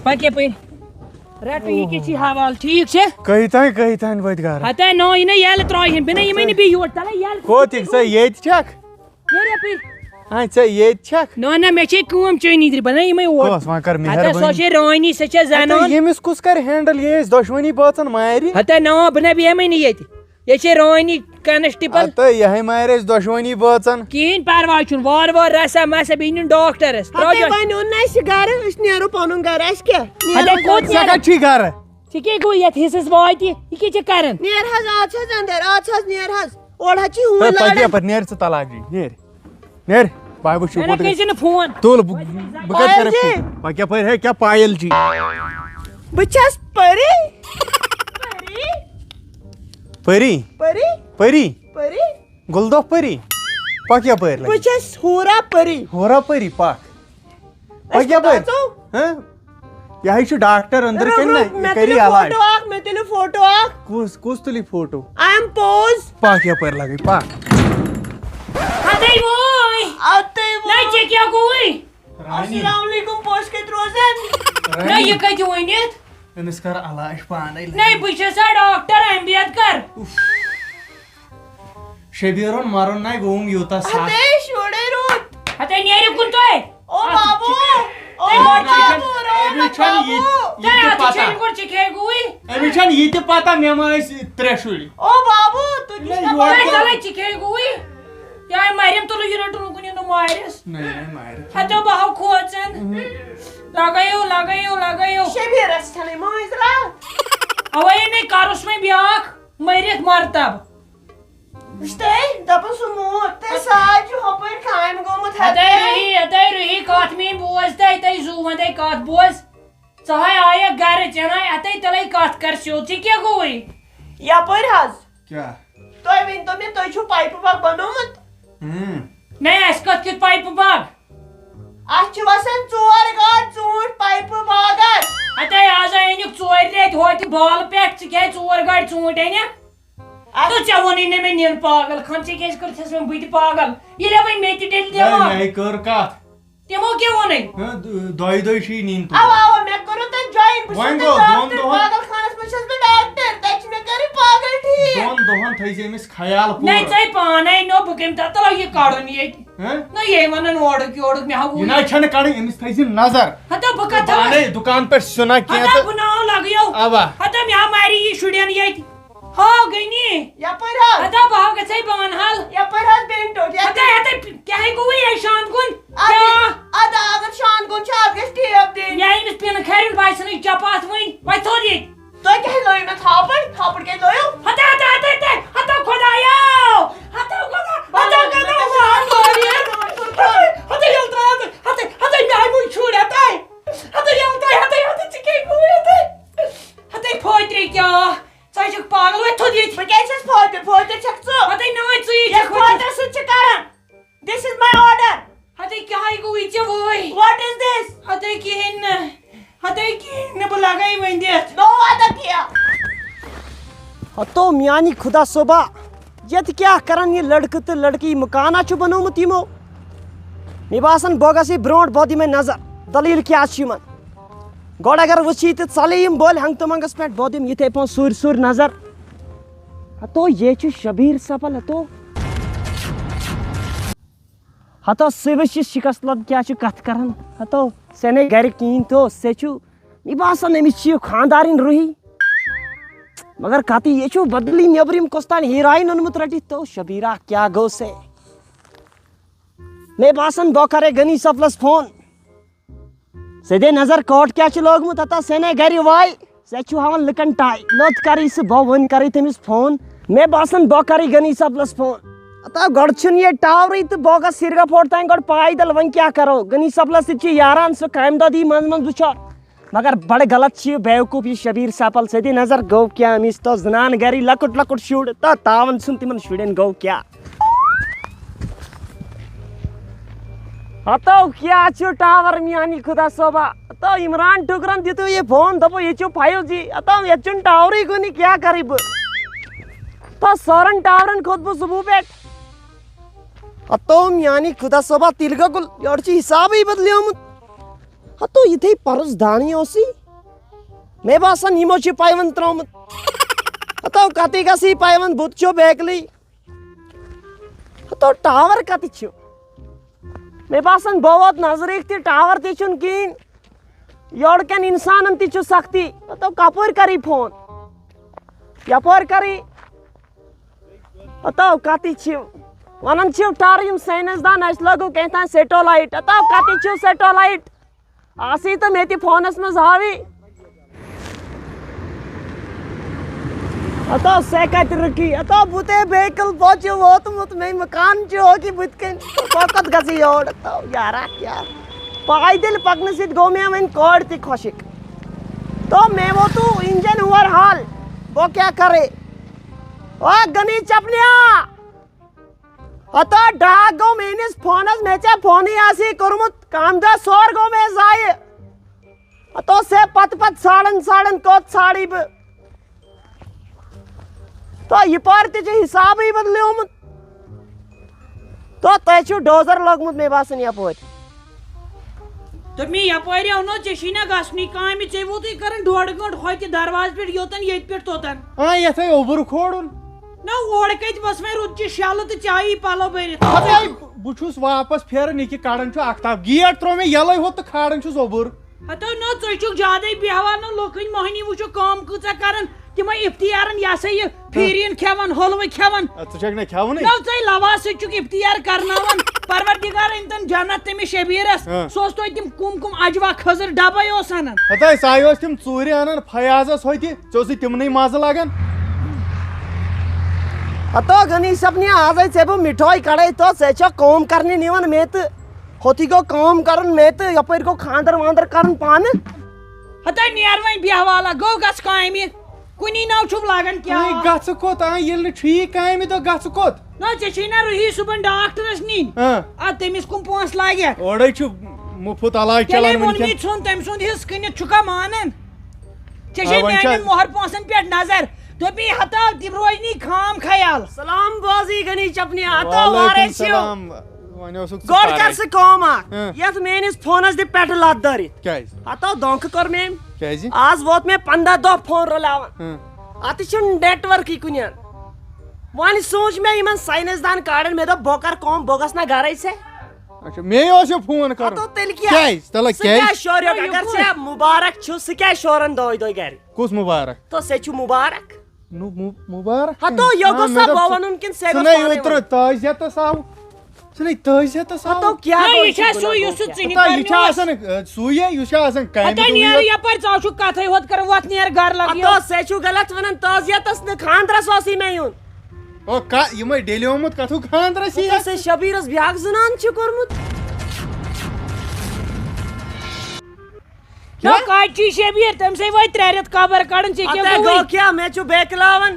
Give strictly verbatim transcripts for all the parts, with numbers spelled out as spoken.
پکہِ یپٲرۍ۔ رٹہٕ یہِ کیٛاہ چھِ حوالہٕ، ٹھیٖک چھِ؟ کٔہۍ تام، کٔہۍ تام وٲتۍ گرٕ؟ ہتا نو، یہِ نہ ییٚلہٕ ترٛاوہِن، بہٕ نہ یِمے نہٕ بیٚیہِ یور، تَلے ییٚلہٕ کوٚت یِکھ ژٕ؟ ییٚتہِ چھَکھ؟ نیرِ یپٲرۍ۔ ہاں، ژےٚ ییٚتہِ چھَکھ؟ نہ، نہ، مےٚ چھے کٲم چٲنی درِ، بہٕ نہ یِمے اور۔ کۄس وۄنۍ کر مےٚ ہتا سۄ مہربٲنی؟ چھے رانی، سۄ چھےٚ ہتا زنان۔ ییٚمِس کُس کرِ ہینڈل، یہِ أسۍ دۄشوٕنی بٲژن مارِ؟ ہتا نہ، بہٕ نہ بیٚہمے نہٕ ییٚتہِ۔ یہِ چھے رانی کانسٹیبل۔ ہتا یِہے مارِ أسۍ دۄشوٕنی بٲژن۔ کِہیٖنۍ پرواے چھُنہٕ، وارٕ وارٕ رسا مسا بیٚیہِ نیُن ڈاکٹرس۔ ہتے ترٛٲوزیو۔ وۄنۍ اوٚن نہ اَسہِ یہِ گرٕ، أسۍ نیرو پنُن گرٕ، اَسہِ کیٛاہ؟ ہتے نیرو کوٚت ژٕ نیرو؟ کتہِ چھُے گرٕ؟ ژےٚ کیٛاہ گوٚو یتھ حصس واتہِ؟ یہِ کیٛاہ چھِ کران؟ نیر حظ، آز چھَس اندر، آز چھَس نیر حظ، اورٕ حظ چھِ ہوٗنۍ ہے، پکھ لاران۔ یپٲرۍ، نیر ژٕ طلاق جی، نیر۔ نیر، بہٕ وٕچھِ مےٚ نہ کوٚت گژھِ۔ کٔرۍزِ نہٕ فون۔ تُل، بہٕ، بہٕ کَتہِ پایل کَرٕ جی۔ فون؟ بہٕ کیٛاہ پَرِ ہے، کیٛاہ پایل جی؟ بہٕ چھَس پٔری۔ پٔری؟ پٔری؟ پٔری؟ پٔری؟ گُلدوف پٔری؟ پَکھ یَپٲرۍ بہٕ لَگہِ۔ چھَس حورا پٔری۔ حورا پٔری، پَکھ۔ پَکھ أسۍ یَپٲرۍ۔ کوٗتاہ ژوٚو؟ ہہ؟ یہِ ہے چھُ ڈاکٹر أنٛدرٕ رُک، کَنہِ نہ، رُک، یہِ مےٚ کَرِ تُلِو علاج۔ فوٹو اَکھ، مےٚ تُلِو فوٹو اَکھ۔ کُس، کُس تُلہِ فوٹو؟ I am pose۔ پَکھ یَپٲرۍ لَگے، پَکھ۔ ہتے ووے۔ اَدٕ تُہۍ نہ، ووے۔ ژےٚ کیٛاہ گوٚوُے؟ رانی۔ السلام علیکم، پوش کَتہِ روزن؟ نہ، رانی۔ یہِ کَتہِ ؤنِتھ؟ أمِس کَر علاج پانَے۔ نہ، بہٕ چھَسا ڈاکٹر امبیدکر؟ شبیرُن مرُن نَے گوٚوُم یوٗتاہ سخ۔ ہتے شُرے روٗد۔ ہتے نیرِ کُن تُہۍ۔ او اَتھ بابو، چھِ او تٔمۍ بابو، چھَنہٕ، روٗد أمِس چھَنہٕ یہِ، بابو۔ یہِ تۄہہِ تہِ اَتھ پَتہ۔ چھَنہٕ گۄڈٕ ژےٚ کیٛاہ گوٚوُے؟ أمِس چھَنہٕ یہِ تہِ پَتہ مےٚ ما ٲسۍ ترٛےٚ شُرۍ۔ او بابو، تُہۍ نہ، چھِو یورٕ تۄہہِ تہِ۔ تَلے ژےٚ کیٛاہ گوٚوُے؟ یا مریم تُلو یہِ رٔٹُن کُن یہِ نہٕ مارٮ۪س۔ نہ، یہِ نَے مارِ۔ ہتو بہٕ ہاو کھوژان۔ لگٲیِو، لگٲیِو، لگٲیِو۔ شبیرس چھَنہٕ مٲنٛزِ راتھ۔ اَوَے مےٚ کَرُس وۄنۍ بیٛاکھ مٔرِتھ مرتب۔ وٕچھ تۄہہِ، دَپان سُہ موٗد، تۄہہِ ساے چھُ ہُپٲرۍ کامہِ گوٚمُت ہتے ہتے۔ رُہی، ہتے رُہی، کَتھ میٛٲنۍ بوز تہٕ، ہتے زُو وَندَے کَتھ بوز۔ ژٕ ہاے آیَکھ گَرٕ، ژےٚ ناے اَتے تیٚلے کَتھ کَر سیوٚد، ژےٚ کیٛاہ گوٚوُے؟ یَپٲرۍ حظ۔ کیٛاہ؟ تُہۍ ؤنۍ تو مےٚ، تُہۍ چھُو پایپہٕ باغ بنومُت؟ اۭں۔ نَے، اَسہِ کَتھ کیُتھ پایپہٕ باغ؟ اَتھ چھِ وَسان ژور گاڑِ ژوٗنٛٹھۍ پایپہٕ باغس۔ ہتے آز ہاے أنِکھ ژورِ ریٚتۍ ہوتہِ بالہٕ پٮ۪ٹھ، ژٕ کیٛازِ ژور گاڑِ ژوٗنٛٹھۍ أنِکھ؟ اَتھ تہٕ ژےٚ ووٚنُے نہٕ مےٚ نِن پاگل خان، ژےٚ کیٛازِ کٔرتھس وۄنۍ بہٕ تہِ پاگل؟ ییٚلہِ وۄنۍ مےٚ تہِ ڈٔلۍ ہے، دٮ۪ماغ۔ مےٚ کٔر کَتھ۔ تِمو کیٛاہ ووٚنُے؟ ہہ، دۄ-، دۄیہِ دۄہہِ چھُ یہِ نِنۍ تور۔ اَوا، اَوا، مےٚ کوٚرُو تَتہِ join، بہٕ چھَس وۄنۍ تَتہِ گوٚو، دۄن ڈاکٹر، دۄہَن۔ پاگل خانَس منٛز چھَس بہٕ ڈاکٹر، تَتہِ چھِ مےٚ کَرٕنۍ پاگل ٹھیٖک۔ دۄن دۄہَن تھٲیزِ أمِس خیال نَے، پوٗرٕ۔ ژَے پانَے نو، بہٕ کَمہِ دۄہ تُلو یہِ کَڑُن ییٚتہِ؟ ہہ؟ نہ، یے وَنان اورُک یورُک، مےٚ ہا وُن۔ یہِ نہ چھَنہٕ کَڑٕنۍ، أمِس تھٲیزِ نظر۔ ہَتہ بہٕ کَتھ پانَے ہا؟ دُکان پٮ۪ٹھ سیُنا کینٛہہ ہَتہ تہٕ بہٕ ناو لَگیو۔ اَوا۔ ہَتہ مےٚ ہا مَری یہِ شُرٮ۪ن ییٚتہِ۔ ہاو گٔنی۔ یپٲرۍ حظ۔ ہتا بہٕ ہاو گژھے بانہال۔ یپٲرۍ حظ بینٹو، یتھ۔ ہتا ہتا کیٛاہ گوٚوُے یے شانٛد کُن؟ اَدٕ، کیٛاہ؟ اَدٕ اگر شانٛد کُن چھُ، اَتھ گژھِ ٹیپ دِنۍ۔ یا أمِس پِنہٕ کھرٮ۪ن باسہِ نہٕ چپاتھ وٕنۍ۔ وۄنۍ ژھوٚر ییٚتہِ۔ تُہۍ کیٛازِ لٲیِو مےٚ تھاپڑ؟ تھاپڑ کیٛازِ لٲیِو؟ ہتا، ہتا، ہتا، ہتا، ہتا خۄدایا! ہتا خۄدا، ہتا خۄدا، ہتا، ہتا ییٚلہِ ترٛایو تُہۍ، ہتا، ہتا مےٚ ہاے وٕنۍ شُرۍ ہتا۔ ہتا ییٚلہِ ترٛایو، ہتا، ہتا ژٕ کیٛاہ گوٚوُے ہتا؟ ہتے فٲطرِ کیٛاہ؟ ژٕ ہے چھکھ پاگل، وۄتھ تھوٚد ییٚتہِ۔ بہٕ کیٛازِ چھَس فٲطر؟ فٲطر چھکھ ژٕ۔ ہتے نہ وۄنۍ ژٕے یَتھ چھکھ وۄتھ۔ فٲطرٕ سۭتۍ چھِ کران۔ This is my order۔ ہتے کیٛاہ ہے گوٚوُے ژےٚ وٲے؟ What is this؟ ہتے کِہیٖنۍ نہٕ۔ ہتے کِہیٖنۍ نہٕ، بہٕ لگے وۄنۍ دِتھ۔ No other کینٛہہ۔ ہتو میانی خدا صٲبا، ییٚتہِ کیٛاہ کران یہِ لڑکہٕ تہٕ لڑکی، مکانہ چھُ بنومُت یِمو؟ مےٚ باسان بہٕ گژھٕ برونٛٹھ، بہٕ دِمے نظر، دلیٖل کیٛاہ چھِ یِمن۔ گۄڈٕ اگر وٕچھی تہٕ ژَلے یِم بٔلۍ ہنٛگتہٕ منٛگَس پٮ۪ٹھ، بہٕ دِمہٕ یِتھَے پٲٹھۍ سُرۍ سُرۍ نظر۔ ہتو، یے چھُ شبیٖر سپل، ہتو۔ ہتو، سُہ وٕچھ یہِ شِکست لد کیٛاہ چھُ کَتھ کران۔ ہتو، ژےٚ نے گرِ کِہیٖنۍ تو، ژےٚ چھُ، مےٚ باسان أمِس چھِ یہِ خانٛدارِنۍ رُہی۔ مگر کَتٕے، یے چھُ بدلی نیٚبرِم کۄستام ہیٖراین اوٚنمُت رٔٹِتھ تو۔ شبیٖرا، کیٛاہ گوٚو ژےٚ؟ مےٚ باسان، بہٕ کرے غنی سپلس فون۔ ژےٚ دے نظر کوٹ کیٛاہ چھُ لوگمُت، ہتا ژےٚ نے گرِ واے، ژےٚ چھُ ہاوان لُکن ٹاے۔ لوٚت کرٕے سُہ، بہٕ وۄنۍ کرٕے تٔمِس فون۔ مےٚ باسان، بہٕ کرٕے غنی سپلس فون۔ ہتا گۄڈٕ چھُنہٕ ییٚتہِ ٹاورٕے تہٕ بہٕ گژھٕ سِرگفوٹ تام گۄڈٕ پایدل، وۄنۍ کیٛاہ کرو؟ غنی سپلس سۭتۍ چھُ یاران، سُہ کامہِ دۄہ دی منٛزٕ منٛزٕ وٕچھو۔ مگر بڑٕ غلط چھُ یہِ بیوقوٗف یہِ شبیٖر سپل۔ ژےٚ دِ نظر، گوٚو کیٛاہ أمِس؟ تو زنان گرٕے لۄکُٹ لۄکُٹ شُر، تو تاوان ژھُن تِمن شُرٮ۪ن، گوٚو کیٛاہ؟ ہتو کیٛاہ چھُ ٹاور میٛانی خدا صٲبا؟ ہتو عمران ٹُکرن دِتو یہِ فون، دوٚپُن ییٚتہِ چھُ فایو جی۔ ہتو ییٚتہِ چھُنہٕ ٹاورٕے کُنہِ، کیٛاہ کرٕ بہٕ؟ تو سارن ٹاورن کھوٚت بہٕ صُبحہٕ پٮ۪ٹھ۔ ہتو میٛانی خدا صٲبا، تیٚلہِ گوٚو گُل، یورٕ چھُ حسابٕے بدلیومُت۔ ہتو یِتھُے پرُس دانی اوسُے، مےٚ باسان یِمو چھُ پیوند ترٛوومُت۔ ہتو کتی گژھی پیوند، بُتھ چھُ بیکلٕے۔ ہتو ٹاور کتہِ چھُ؟ مےٚ باسان بہٕ ووت نظرِ تہِ، ٹاور تہِ چھُنہٕ کِہیٖنۍ۔ یورٕ کٮ۪ن انسانن تہِ چھُ سختی۔ ہتو کپٲرۍ کرٕ فون؟ یپٲرۍ کرٕ؟ ہتو کتہِ چھِ؟ ونان چھِو ٹارٕ یِم ساینس دان، اسہِ لٲگِو کینٛہہ تام سیٹلایٹ۔ ہتو کتہِ چھِو سیٹلایٹ؟ آسی تہٕ مےٚ تہِ فونس منٛز ہاوی۔ ہتو سے کتہِ رُکی؟ ہتو بُتے بیکل پوچہِ ووتمُت، مےٚ مکان چھُ ہوکہِ بُتھِ کنہِ۔ بہٕ کوٚت گژھٕ یور؟ ہتو یارا کیٛاہ؟ پایدٔلۍ پکنہٕ سۭتۍ گوٚو مےٚ وۄنۍ کورِ تہِ خۄشِک۔ تو مےٚ ووتو انجن اوور ہال، بہٕ کیٛاہ کرٕ؟ او غنی چپنیا! ہتو ڈاکھ گوٚو میٲنِس فونس، مےٚ ژےٚ فونٕے آسی کوٚرمُت، کامہِ دۄہ سور گوٚو مےٚ ضایہِ۔ ہتو سے پتہٕ پتہٕ ژھانڈان ژھانڈان کوٚت ژھانڈٕے بہٕ؟ تو یہِ پار تہِ چھُ حسابٕے بدلیومُت۔ تو تۄہہِ چھُو ڈوزر لوگمُت مےٚ باسان یپٲرۍ۔ دوٚپ مےٚ، یپٲرۍ آو نہ ژےٚ چھُے نہ گژھنُے کامہِ، ژےٚ ووتُے کران ڈۄڈ گٲنٛٹہٕ ہوٚتہِ دروازٕ پٮ۪ٹھ یوٚتن، ییٚتہِ پٮ۪ٹھ توٚتن۔ آ، یتھ ہے اوٚبُر کھولُن۔ نہ، اورٕ کتہِ بس وۄنۍ رُت چہِ شلہٕ تہٕ ژےٚ آیی پلو بٔرِتھ۔ ہتاے، بہٕ چھُس واپس پھیران، یہِ کہِ کڑان چھُ آفتاب۔ گیٹ ترٛوو مےٚ یَلَے ہوٚت تہٕ کھالان چھُس اوٚبُر۔ ہتو نہ، ژٕ چھُکھ زیادَے بیہوان، نہ لُکٕنۍ مۄہنی وٕچھو کٲم کۭژاہ کران، تِمے افتیارن یہِ ہسا یہِ پھیٖرِن کھٮ۪وان، حلوٕ کھٮ۪وان۔ اَدٕ ژٕ چھَکھ نہ کھٮ۪وانٕے۔ نہ، ژَے لواس سۭتۍ چھُکھ افتیار کرناوان۔ پروردگار أنۍ تن جنت تٔمِس شبیرس۔ ہاں۔ سُہ اوس توتہِ تِم کُم کُم اجوا کھٔزٕر ڈبے اوس انان۔ ہتاے، سُہ اوس تِم ژوٗرِ انان فیاضس ہوٚتہِ۔ ژےٚ اوسُے تِمنٕے مزٕ لگان۔ ہتو غنی صٲب نہِ آزے ژےٚ بہٕ مِٹھٲے کڑے تو ژےٚ چھےٚ کٲم کرنہِ نِوان مےٚ تہٕ ہوٚتُے گوٚو کٲم کرُن مےٚ تہٕ یپٲرۍ گوٚو خانٛدر وانٛدر کرُن پانہٕ۔ ہتو نیر وۄنۍ بیہہ والا گوٚو گژھ کامہِ۔ کُنی ناو چھُم لاگان کیٛاہ؟ آے گژھٕ کوٚت؟ آے ییٚلہِ نہٕ ٹھیٖک کامہِ دۄہ گژھٕ کوٚت؟ نہ، ژےٚ چھے نہ رُہی صُبحن ڈاکٹرس نِنۍ۔ ہاں۔ آ، تٔمِس کُم پونٛسہٕ لاگہِ؟ اورے چھُ مُفت علاج تیٚلے چلان ووٚن وٕنکٮ۪ن۔ مےٚ ژھُن تٔمۍ سُنٛد حصہٕ کٕنِتھ چھُکھا مانان؟ ژےٚ آ، چھے وۄنۍ چھا میانٮ۪ن مۄہر پونٛسن پٮ۪ٹھ نظر۔ دوٚپی ہتا تِم روزنی خام خیال۔ سلام بوزی غنی چپنی، ہتا وعلیکم وارے چھِو۔ سلام۔ وۄنۍ اوسُکھ ژٕ گۄڈٕ پرے۔ کر سُہ کٲم اکھ، ہاں۔ یتھ میٲنِس فونس دِ پٮ۪ٹھٕ لتھ دٲرِتھ۔ کیٛازِ؟ ہتو دھوکہٕ کوٚر مےٚ أمۍ۔ کیٛازِ؟ آز ووت مےٚ پنٛداہ دۄہ فون رلاوان۔ ہاں۔ اتہِ چھُنہٕ نیٹورکٕے کُنہِ۔ وۄنۍ سوٗنٛچ مےٚ یِمن ساینس دان کاڑن، مےٚ دوٚپ بہٕ کرٕ کٲم، بہٕ گژھٕ نہ گرے ژےٚ۔ اچھا، مے اوس یہِ فون کرُن۔ ہتو تیٚلہِ کیٛاہ؟ کیٛازِ؟ تیٚلہِ سُہ کیٛازِ؟ کیٛاہ شورٕ یوت؟ اگر ژےٚ مبارک چھُ، سُہ کیٛازِ شورن دۄہے دۄہے گرِ؟ کُس مبارک؟ تو سُہ چھُ مبارک۔ نو، مُ-، مُبارک ہتو، کٔمِس؟ یہِ آ، گوٚژھ مےٚ سا دوٚپ بہٕ ژٕ، وَنُن کِنہٕ سُہ سُہ نَے نہٕ اوترٕ تعزیتس آو۔ سُہ نَے تعزیتس آو۔ ہتو، کیٛاہ نہ، گوٚو یہِ چھا چھُ سُے، گُناہ یُس سُہ کیٛاہ؟ ژٕنہِ ہتا، یہِ چھا پَرنہِ اوس؟ آسان، ٲ، سُے یے، یُس چھا آسان کامہِ ہتا، دۄہٕے نیر یوت؟ یپٲرۍ، ژٕ چھُکھ کتھے ہوت کران، وۄتھ نیر گرٕ لگ ہتو، یور۔ سُہ چھُ غلط وَنان، تعزیتس نہٕ، خانٛدرس اوسُے مےٚ یُن۔ او، کا-، یِمے ڈیلیومُت کتھُک خانٛدرس یی ہتو، اَسہِ؟ سُہ شبیٖرس بیٛاکھ زنان چھُ کوٚرمُت۔ نہ، کیٛاہ؟ کتہِ چھُے شبیٖر؟ تٔمۍ سٕے وٲتۍ ترٛےٚ رٮ۪تھ قبر کڑان، ژےٚ کیٛاہ ہتے گوٚوُے؟ گوٚو کیٛاہ؟ مےٚ چھُ بیکلاوان۔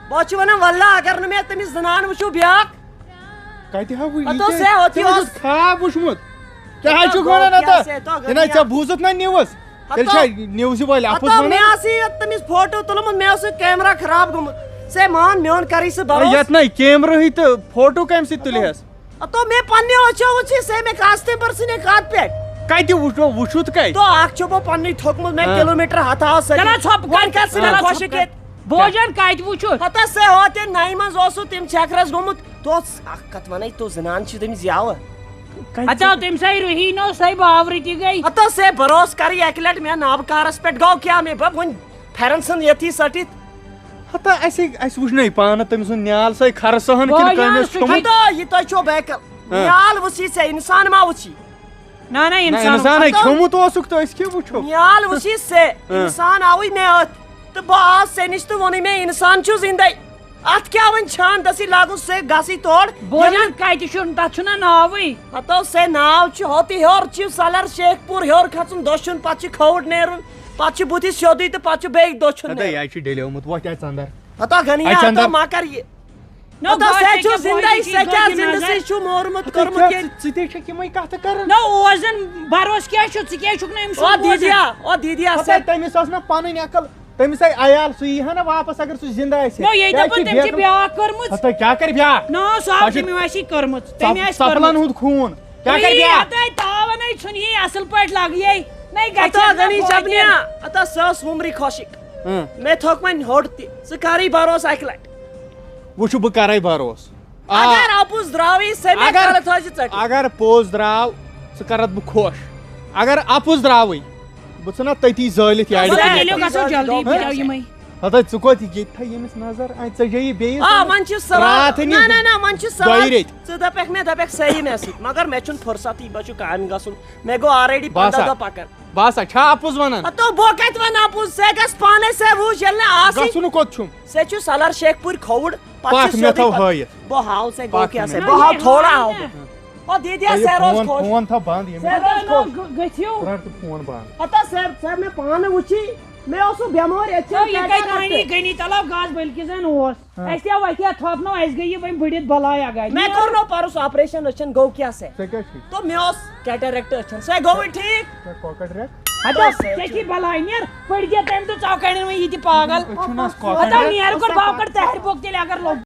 بہٕ چھُ ونان، واللہ، اگر نہٕ مےٚ تٔمِس زنان وٕچھو بیٛاکھ۔ کتہِ ہا وُ-، یہِ ہتو کیٛاہ؟ سے ہوتی ژےٚ اوس۔ اوسُتھ خواب وٕچھمُت؟ کیٛاہ ہتو چھُکھ گوٚو ونان کیٛاہ اتھ؟ سے، ہتو گوٚو ہے، کیٛاہ؟ ژےٚ بوٗزُتھ نا نِوٕز؟ تیٚلہِ ہتو۔ چھا نِوزِ وٲلۍ اَپُز ہتو، ونان؟ مےٚ آسہِ یہِ تٔمِس فوٹو تُلمُت، مےٚ اوس یہِ کیمرہ خراب گوٚمُت۔ سے مان، میون کر یہِ سُہ ہے، بروسہٕ۔ یتھ نَے کیمرہٕے تہٕ فوٹو کَمہِ سۭتۍ تُلہِ ہتو۔ ہس؟ ہتو، مےٚ پننہِ أچھو وٕچھ یہِ، سے مےٚ کاسٹمر سٕنٛدِ کتھ پٮ۪ٹھ۔ کتہِ وٕچھو، وُچھُتھ کتہِ؟ تو اکھ چھُ بہٕ پننُے تھوٚکمُت، مےٚ ہاں۔ کلوٗمیٹر ہتاو سۭتۍ۔ چلو ژھۄپ وۄنۍ کر۔ کر ژٕ مےٚ چلو خۄش ژھۄپ یہِ کر۔ کہِ؟ بوجن کتہِ وٕچھُتھ؟ ہتا سے ہوت یہِ نَیہِ منٛز اوسُتھ تٔمۍ چھکرس گوٚمُت۔ تو اکھ کتھ ونے، تو زنان چھِ تٔمِس یاوٕ۔ کتہِ؟ ہتا تٔمۍ ساے رُہی نو ساے باورٕ تہِ گٔے۔ ہتا سے بروس کر یہِ اکہِ لٹہِ مےٚ نابہٕ کارس پٮ۪ٹھ گوٚو کیٛاہ مےٚ بب وۄنۍ پھٮ۪رن ژھٕن ییٚتھی ژٔٹِتھ۔ ہتا اَسہِ، اَسہِ وٕچھ نَے پانہٕ تٔمۍ سُنٛد نیال ساے خرٕ سہن کِنہٕ بوجن کٔمۍ اوس سُہ کھیوٚمُت۔ ہتا یہِ تۄہہِ چھو بیکل۔ ہاں۔ نیال وٕچھی ژےٚ، انسان ما وٕچھی؟ نہ، نہ، نہ، انسان۔ انسان ہے ہتو۔ کھیوٚمُت اوسُکھ تہٕ أسۍ کیٛاہ وٕچھو؟ نیال وٕچھی سے، ہاں۔ انسان آوٕے مےٚ أتھۍ۔ تہٕ بہٕ آس ژےٚ نِش تہٕ ووٚنُے مےٚ، انسان چھُ زندے۔ اتھ کیٛاہ وۄنۍ چھان دٔسی لاگُن سے گژھٕے تور؟ بوجن کتہِ چھُنہٕ، تتھ چھُنہ ناوٕے۔ ہتو سے ناو چھُ ہوٚتٕے ہیوٚر چھُ سلر شیخ پور ہیوٚر کھژُن دٔچھُن، پتہٕ چھُ کھووُر نیرُن، پتہٕ چھُ بُتھِ سیوٚدُے تہٕ پتہٕ چھُ بیٚیہِ دٔچھُن ہتا نیرُن۔ یہِ چھُ ڈیلیومُت، وۄتھ اَژِ اندر۔ ہتو غنی اَژِ ہتو اندر۔ ما کر یہِ۔ نو، ہتو بہٕ سے آسے چھُ کیٛاہ زندے، بوجن سے چھِ کیٛاہ گۄڈٕ زندٕ گِنٛدان۔ سے چھُ مورمُت ہتو کوٚرمُت کیٛاہ ییٚلہِ؟ ژٕ، ژٕ تہِ چھکھ یِمے کتھٕ کران؟ نہ، اوس زن بھروسہٕ کیٛاہ چھُ، ژٕ کیٛازِ چھُکھ نہٕ أمۍ سُنٛد او بوزان؟ دیدیا، او دیدیا، ہتا سے تٔمِس ٲس نہ پنٕنۍ عقل، تٔمِس آے عیال، سُہ یی ہا نہ واپس اگر سُہ زندٕ آسہِ ہے۔ نو، ییٚتہِ کیٛازِ دپان چھِ تٔمۍ چھِ بیکل؟ بیٛاکھ کٔرمٕژ۔ ہتا کیٛاہ کرِ بیٛاکھ؟ نو، سُہ سۄ آو چھِ تٔمۍ آسی کٔرمٕژ، تٔمۍ ژپ-، آسہِ ژپلن کٔرمٕژ۔ ہُنٛد خوٗن۔ کیٛاہ کرِ تُہۍ بیٛاکھ؟ ہتاے تاونے چھُنہٕ یی اَصٕل پٲٹھۍ لَگیے، نَے گژھِ ہتا نہٕ غنی پوکہِ۔ جبنیا، ہتا سۄ ٲس وُمرِ خۄشِک۔ اۭں۔ مےٚ تھوٚک وۄنۍ ہوٚٹ تہِ۔ ژٕ کَرٕے بروسہٕ اَکہِ لَٹہِ۔ وٕچھِو، بہٕ کَرَے بروسہٕ۔ آ، اگر اَپُز درٛاوٕے، سۄ مےٚ اگر- کَلہٕ تھٲوزِ ژٔٹِتھ۔ اگر پوٚز درٛاو، ژٕ کَرَتھ بہٕ خۄش۔ اگر اَپُز درٛاوٕے، بہٕ ژھٕنَتھ تٔتی زٲلِتھ یارِ چلو، کِنۍ۔ تیٚلہِ گژھو جلدی، ہہ؟ بہٕ یِمَے۔ ہتا، ژٕ کوٚت یہِ تھاے ییٚمِس نظر؟ اَے، ژےٚ جے یہِ بیٚیِس آ، نظر؟ وۄنۍ چھِ سوال۔ راتھ نہ، نِمہٕ نہ، نہ، وۄنۍ چھِ دۄیہِ سوال۔ ریٚتۍ۔ ژٕ دَپَکھ مےٚ، دَپَکھ صحیح مےٚ سۭتۍ، مگر مےٚ چھُنہٕ فرصتٕے، بہٕ چھُ کامہِ گژھُن۔ مےٚ گوٚو already پنٛداہ باسا۔ دۄہ پَکان۔ باسا، چھا اَپُز وَنان؟ ہتو، بہٕ کَتہِ وَنہٕ اَپُز؟ ژےٚ گژھ پانَے سۄ وٕچھ، ییٚلہِ نہٕ آسٕے۔ گژھُن کوٚت چھُم؟ ژےٚ چھُ سَلار شیخ پوٗرۍ کھووُر، پَتہٕ پَکھ، چھُ مےٚ سیوٚدُے تھاو پَکُن۔ ہٲیِتھ۔ بہٕ ہاوٕ ژےٚ گوٚو پَکھ کیٛاہ مےٚ۔ سا، بہٕ ہاوٕ تھوڑا ہاوٕ۔ نہ۔ او دیٖدیا، یہِ سیر روز فون، خۄش۔ فون تھاو بنٛد، ییٚمہِ سیر روز خۄش۔ گٔژھِو۔ رَٹ ژٕ فون بنٛد۔ ہتا سیر، سیر مےٚ پانہٕ وٕچھی، مےٚ اوس سُہ بٮ۪مٲرۍ أچھَن تو یہِ پٮ۪ٹھ کَتہِ اَتھ وَنہِ پٮ۪ٹھ۔ یہِ غنی تَلہٕ ہاو گاسہٕ بٔلکِس زَن اوس۔ اَسہِ تہِ آو وَتہِ ہا تھۄپھ نو، اَسہِ گٔے یہِ وۄنۍ بٔڑِتھ بَلاے اَکھ گٔے۔ مےٚ کوٚر نہٕ پَرُس آپریشن أچھَن، گوٚو کیٛاہ سا؟ ژےٚ کیٛاہ چھُے؟ تو مےٚ اوس کیٹریکٹ أچھَن، سُہ گوٚوُے ٹھیٖک۔ ژےٚ کۄکَر رٮ۪کھ؟ ہَتو، ژےٚ کی بَلاے نیر، پٔڑۍ دِ تَمہِ دۄہ ژاو کَڑٮ۪ن وۄنۍ یہِ تہِ پاگل۔ أچھَن ٲس کۄکَر ہَتو رٮ۪کھ۔ نیر گۄڈٕ باو کَڑ تَہَرِ بوٚک تیٚلہِ اگر لوٚگ۔